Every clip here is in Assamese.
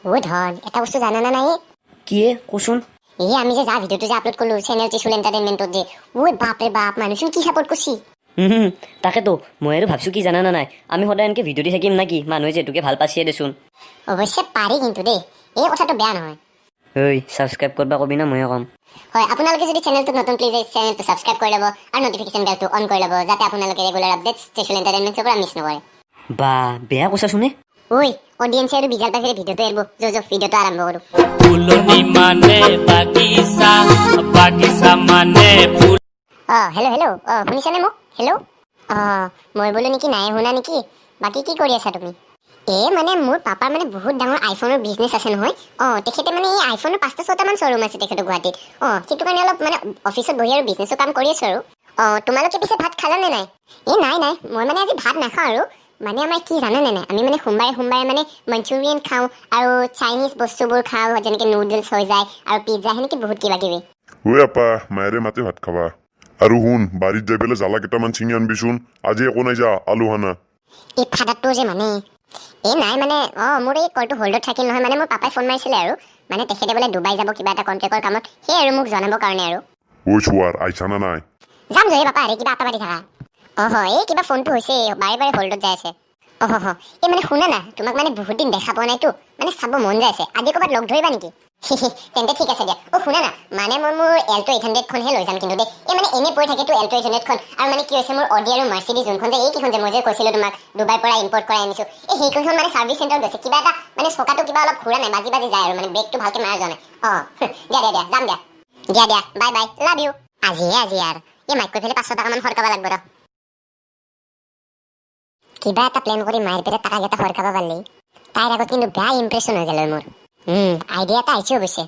অ' ধন, এটা বস্তু জানানা নাই? কিয়ে কচোন। এই আমি যে যা ভিডিঅ'টো যে আপলোড কৰিলো চেনেল ত্ৰিশুল এণ্টাৰটেইনমেণ্টত যে, ঐ বাপৰে বাপ, মানুহচোন কি ছাপোৰ্ট কৰিছি। হুম, তাকেতো মই আৰু ভাবছোঁ কি জানানা নাই, আমি সদায় এনেকৈ ভিডিঅ' দি থাকিম নাকি? মানুহে যিহেতুকে ভাল পাইছে দেচোন। অৱশ্যে পাৰি কিন্তু দেই, এই কথাটো বেয়া নহয়। ঐ, ছাবস্ক্ৰাইব কৰবা কবি না ময়ে ক'ম? হয়, আপোনালোকে যদি চেনেলটোত নতুন, প্লিজ এই চেনেলটো ছাবস্ক্ৰাইব কৰি ল'ব আৰু নটিফিকেশ্যন বেলটো অন কৰি ল'ব, যাতে আপোনালোকে ৰেগুলাৰ আপডেটছ ত্ৰিশুল এণ্টাৰটেইনমেণ্টৰ পৰা মিছ নকৰে। বা, বেয়া কৈছাচোন এ। ঐ, অডিয়েঞ্চে আৰু বিজাল পাই ভিডিঅ'টো এৰিব। যো যো, ভিডিঅ'টো আৰম্ভ কৰোঁ। ফুলনি মানে বাগিচা, বাগিচা মানে ফুল। অঁ, হেল্ল' হেল্ল', অঁ, শুনিছানে মোক? হেল্ল', অঁ, মই বোলো নেকি নাই শুনা নেকি? বাকী কি কৰি আছা তুমি? এই মানে মোৰ পাপাৰ মানে বহুত ডাঙৰ আইফোনৰ বিজনেছ আছে নহয়। অঁ, তেখেতে মানে এই আইফোনৰ পাঁচটা ছটামান শ্ব'ৰুম আছে তেখেতৰ গুৱাহাটীত। অঁ, সেইটো কাৰণে অলপ মানে অফিচত বহি আৰু বিজনেছৰ কাম কৰি আছোঁ আৰু। অঁ, তোমালোকে পিছে ভাত খালানে নাই? এই নাই নাই, মই মানে আজি ভাত নাখাওঁ আৰু। মানে আমাৰ কি জানানে নাই, আমি মানে সোমবাৰে সোমবাৰে মানে মঞ্চুৰিয়ান খাওঁ আৰু চাইনিজ বস্তুবোৰ খাওঁ, যেনেকৈ নুডলছ হৈ যায় আৰু পিজ্জা, সেনেকৈ বহুত কিবা কিবি। ঐ আপা, মায়েৰে মাতে ভাত খাবা। আৰু শুন, বাৰীত যাই পেলাই জ্বালা কেইটামান ছিঙি আনবিচোন। আজি একো নাই যা আলু হানা। এই ফাদাৰটো যে মানে এই নাই মানে, অঁ, মোৰ এই কলটো হোল্ডত থাকিল নহয়। মানে মোৰ পাপাই ফোন মাৰিছিলে আৰু মানে তেখেতে বোলে ডুবাই যাব কিবা এটা কণ্ট্ৰেক্টৰ কামত, সেই আৰু মোক জনাবৰ কাৰণে আৰু। ঐ চোৱাৰ আইছা না নাই? যাম জয় পাপা, আৰে কিবা আটা পাতি থাকা। অঁ হয়, এই কিবা ফোনটো হৈছে, বাৰে বাৰে হোল্ডত যাই আছে। অহ হ, এই মানে শুনা না, তোমাক মানে বহুত দিন দেখা পোৱা নাইতো, মানে চাব মন যাই আছে। আজি ক'ৰবাত লগ ধৰিবা নেকি? তেন্তে ঠিক আছে দিয়া। অ' শুনা না, মানে মই মোৰ এল্ট' 800খনহে লৈ যাম কিন্তু দেই। এই মানে এনেই পৰি থাকেতো এল্ট' 800খন। আৰু মানে কি হৈছে, মোৰ অডি আৰু মাৰ্চিডিজ যোনখন যে, এইকেইখন যে মই যে কৈছিলোঁ তোমাক ডুবাইৰ পৰা ইম্পৰ্ট কৰাই আনিছোঁ, এই সেইকেইখন মানে ছাৰ্ভিচ চেণ্টাৰত গৈছে। কিবা এটা মানে চকাটো কিবা অলপ ঘূৰা নাই, বাজি বাজি যায় আৰু মানে ব্ৰেকটো ভালকৈ মাৰা যোৱা নাই। অঁ, দিয়া দিয়া দিয়া, যাম দিয়া। দিয়া দিয়া, বাই বাই, লাভ you. আজিহে আজি আৰু এই মাইক কৈ পেলাই 500 টকামান সৰকাব লাগব ৰ। কিবা এটা প্লেন কৰি মায়েৰ পেটে টকাকেইটা সৰকাব পাৰলি তাইৰ আগত কিন্তু বেয়া ইমপ্ৰেশ্যন হৈ গ'ল মোৰ। আইডিয়া এটা আহিছে অৱশ্যে।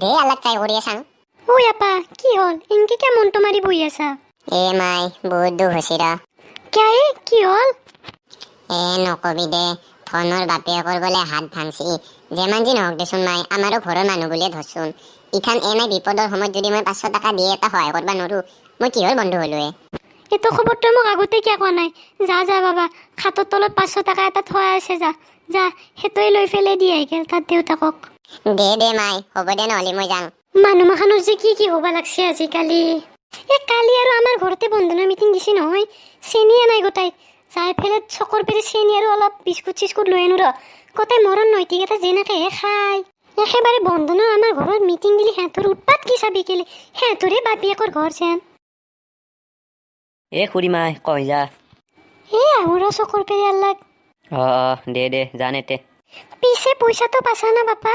দে আল্লাক ট্ৰাই কৰিয়ে চাওঁ। ঐ আপা, কি হ'ল? এনকে কিয় মনটো মাৰি বহি আছা? এ মাই, বহুত দুখ হৈছে ৰ। কিয় এ, কি হ'ল? এ নকবি দে, ধনৰ বাপেকৰ বোলে হাত ভাংচি। যিমান যি নহওক দেচোন মাই, আমাৰো ঘৰৰ মানুহ বুলিয়ে ধৰচোন। ইথান এ নাই, বিপদৰ সময়ত যদি মই 500 টকা দিয়ে এটা সহায় কৰিব নোৱাৰো, মই কিহৰ বন্ধু হ'লোৱে? এইটো খবৰটো মোক আগতে কিয় কোৱা নাই? যা যা বাবা, খাটৰ তলত 500 টকা এটা থোৱা আছে, যা যা, সেইটোৱে লৈ পেলাই দি আহি গ'ল তাত দেউতাকক। দে দে মাই, হ'ব দে, নহ'লে মই যাওঁ। মানুহ মাখানৰ যে কি কি হ'ব লাগছে আজিকালি। এই কালি আৰু আমাৰ ঘৰতে বন্ধনৰ মিটিং দিছে নহয়, চেনিয়ে নাই গোটাই। যাই পেলাই চকৰ পেৰে চেনি আৰু অলপ বিস্কুট চিস্কুট লৈ আনো ৰ। গোটাই মৰণ নৈতিক এটা যেনেকেহে খায় একেবাৰে। বন্ধনৰ আমাৰ ঘৰত মিটিং দিলে সিহঁতৰ উৎপাত কি চাবি কেলে, সিহঁতৰে বাপিয়েকৰ ঘৰ যেন। এ খুৰীমাই, কয় যা। এই আহো ৰ চকৰ পেৰে আল্লাক। অঁ অঁ, দে দে, যান এতে। পিছে পইচাটো পাইছা না বাপা?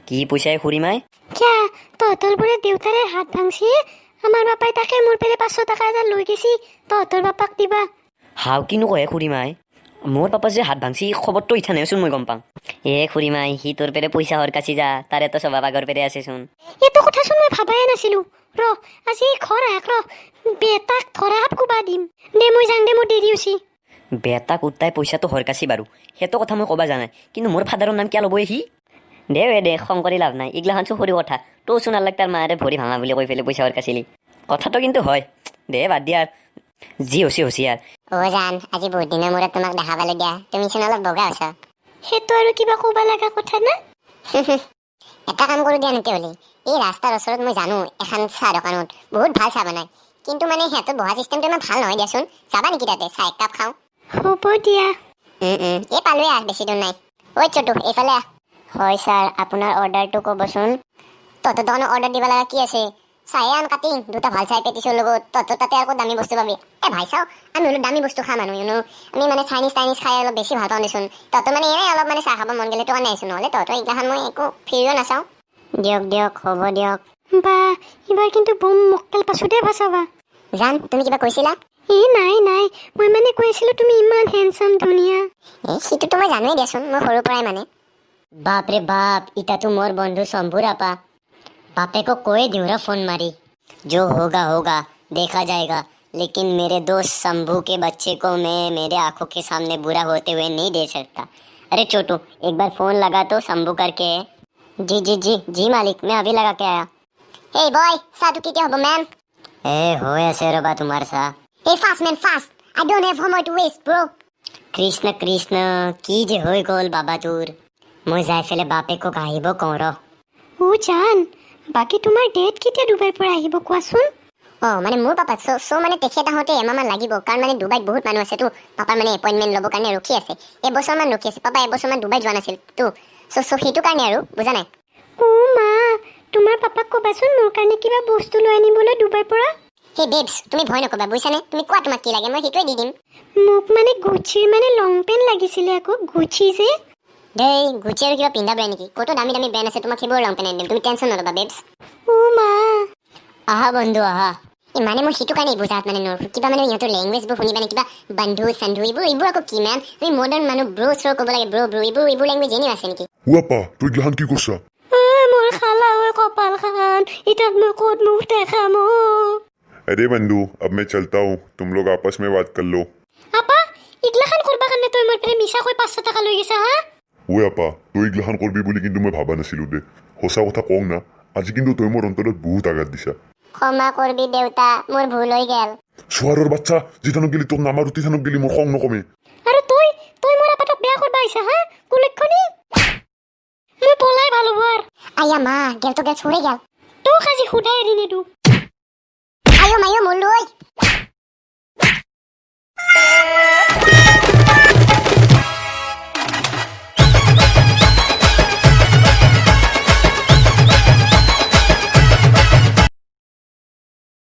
কি পইচাই খুৰীমাই? কিয়া, তহঁতৰ বোলে দেউতাৰে হাত ভাংছি? আমাৰ বাপাই তাকে মোৰ পেৰে 500 টকা এটা লৈ গেছি তহঁতৰ বাপাক দিবা। হাও, কিনো কয় খুৰীমাই? মোৰ পাপা যে হাত ভাংছি খবৰটো ইথানেচোন মই গম পাওঁ। এ খুৰীমাই, সি তোৰ পেৰে পইচা সৰকাছি যা, তাৰে তো স্বভাৱ আগৰ পেৰে আছেচোন। এইটো কথাচোন মই ভাবাই নাছিলো। ৰ, আজি ঘৰ আহক ৰ, বেটাক ধৰা হাত কোবা দিম। দে মই যাং দে, মোৰ দেৰি হৈছে। বেটা কুত্তাই পইচাটো সৰকাছি বাৰু, সেইটো কথা মই ক'বা জানাই, কিন্তু মোৰ ফাদাৰৰ নাম কিয় ল'বই সি? দে বে দে, খং কৰি লাভ নাই, এইগিলাখান চোন সৰু কথা। তোৰচোন আল্লাক তাৰ মাৰে ভৰি ভাঙা বুলি কৈ পেলাই পইচা সৰকাছিলি। কথাটো কিন্তু হয়। দে বাদ দিয়া, যি হৈছে হৈছে আৰু। অ' জান, আজি বহুত দিনৰ মূৰত তোমাক দেখা পালো দিয়া। তুমিচোন অলপ বগা হৈছা। সেইটো আৰু কিবা ক'ব লগা কথা না? এটা কাম কৰোঁ দিয়া নহ'লে, এই ৰাস্তাৰ ওচৰত মই জানো এখন চাহ দোকানত বহুত ভাল চাহ বনায়, কিন্তু মানে সিহঁতৰ বহা চিষ্টেমটো ইমান ভাল নহয় দিয়াচোন। যাবা নেকি তাতে চাহ একাপ খাওঁ? হ'ব দিয়া। এই পালোৱে আহ, বেছি দূৰ নাই। ঐ চটু, এইফালে আহ। হয় ছাৰ, আপোনাৰ অৰ্ডাৰটো ক'বচোন। তহঁতৰ দোকানত অৰ্ডাৰ দিব লগা কি আছে? চাহে আন কাটিং দুটা ভাল চাই পেটিছৰ লগত। তহঁতৰ তাতে আকৌ দামী বস্তু পাবি। এ ভাই চাওঁ, আমি হ'লো দামী বস্তু খোৱা মানুহ। আমি মানে চাইনিজ টাইনিজ খাই অলপ বেছি ভাল পাওঁ দেচোন। তহঁতৰ মানে এনেই অলপ মানে চাহ খাব মন গ'লে সেইটো কাৰণে আহিছোঁ, নহ'লে তহঁতৰ এইগিলাখান মই একো ফিৰিও নাচাওঁ। দিয়ক দিয়ক, হ'ব দিয়ক। বা, এইবাৰ কিন্তু বম মক্কেল পাছো দেই ভাচাবা। জান, তুমি কিবা কৈছিলা? এই নাই নাই, মই মানে কৈ আছিলো তুমি ইমান হেণ্ডচাম, ধুনীয়া। এই সিটোতো মই জানোৱেই দিয়াচোন, মই সৰুৰ পৰাই মানে। বাপ ৰে বাপ, ইতাতো মোৰ বন্ধু শম্ভুৰ আপা। বাপেকক কৈয়ে দিওঁ ৰ ফোন মাৰি। जो होगा होगा, देखा जाएगा, लेकिन मेरे दोस्त शंभू के बच्चे को मैं मेरे आंखों के सामने बुरा होते हुए नहीं दे सकता। अरे छोटू, एक बार फोन लगा तो, शंभू करके है। जी जी जी जी मालिक, मैं अभी लगा के आया। हे बॉय, साधु की क्या हो मैन? ए हो ऐसे रबा तुम्हारे सा। Hey fast man, fast, I don't have homework to waste bro. Krishna Krishna, কি যে হৈ গ'ল বাবা তোৰ। মই যাই পেলাই বাপেকক আহিব কওঁ ৰ। অ' জান, বাকী তোমাৰ ডেড কেতিয়া ডুবাইৰ পৰা আহিব কোৱাচোন? অ' মানে মোৰ পাপা চ' চ' মানে তেখেত আহোঁতে এমাহমান লাগিব, কাৰণ মানে ডুবাইত বহুত মানুহ আছেতো। পাপাৰ মানে এপইণ্টমেণ্ট ল'বৰ কাৰণে ৰখি আছে, এবছৰমান ৰখি আছে। পাপা এবছৰমান ডুবাইত যোৱা নাছিল তো, চ' চ' সেইটো কাৰণে আৰু বুজা নাই? অ' মা, তোমাৰ পাপাক ক'বাচোন মোৰ কাৰণে কিবা বস্তু লৈ আনিবলৈ ডুবাইৰ পৰা। সেই বেবছ, তুমি ভয় নকবা, বুজিছানে? তুমি কোৱা তোমাক কি লাগে, মই সেইটোৱে দি দিম। মোক মানে গুচিৰ মানে লং পেণ্ট লাগিছিলে আকৌ, গুচি যে। দেই, গুচি আৰু কিবা পিন্ধা ব্ৰেণ্ড নেকি? ক'তো দামী দামী ব্ৰেণ্ড আছে, তোমাক সেইবোৰ লং পেণ্ট আনি দিম, তুমি টেনশ্যন নল'বা বেবছ। অ' মা। আহা বন্ধু আহা। এই মানে মই সেইটো কাৰণে এইবোৰ জাগাত মানে নোৱাৰো। কিবা মানে ইহঁতৰ লেংগুৱেজবোৰ শুনি মানে কিবা বন্ধু চন্ধু এইবোৰ এইবোৰ আকৌ কি মেম? আমি মডাৰ্ণ মানুহ, ব্ৰ' শ্ৰ' ক'ব লাগে, ব্ৰ' ব্ৰ' এইবোৰ এইবোৰ লেংগুৱেজ এনেও আছে নেকি? ও আপা, তই এইগিলাখান কি কৰছা? অ' মোৰ খালা, ঐ কপালখন, এতিয়া মই ক'ত মুখ দেখাম অ'? अरे बंधु, अब मैं चलता हूँ, तुम लोग आपस में बात कर लो। আপা, ইগলাখান কৰবা কাৰণে তই মোৰ পৰা মিছাকৈ 500 টকা লৈ গৈছা হা? ঐ আপা, তই এইগিলাখান কৰবি বুলি কিন্তু মই ভাবা নাছিলো দে। সঁচা কথা কওঁ না, আজি কিন্তু তই মোৰ অন্তৰত বহুত আঘাত দিছা। ক্ষমা কৰবি দেউতা, মোৰ ভুল হৈ গেল। চোৱাৰৰ বাচ্চা, যিথানক গেলি তোক নামাৰো তিথানক গেলি মোৰ খং নকমে। আৰু তই মোৰ আপাটোক বেয়া কৰবা আহিছা হা, কুলক্ষণী? মই পলাই ভাল হ'ব আৰু। আয়া মা, গেল তো গেল, সৰে গেল। তোক আজি সোধাই এৰি নিদো। আয়ো মায়ো, মৰলো ওই।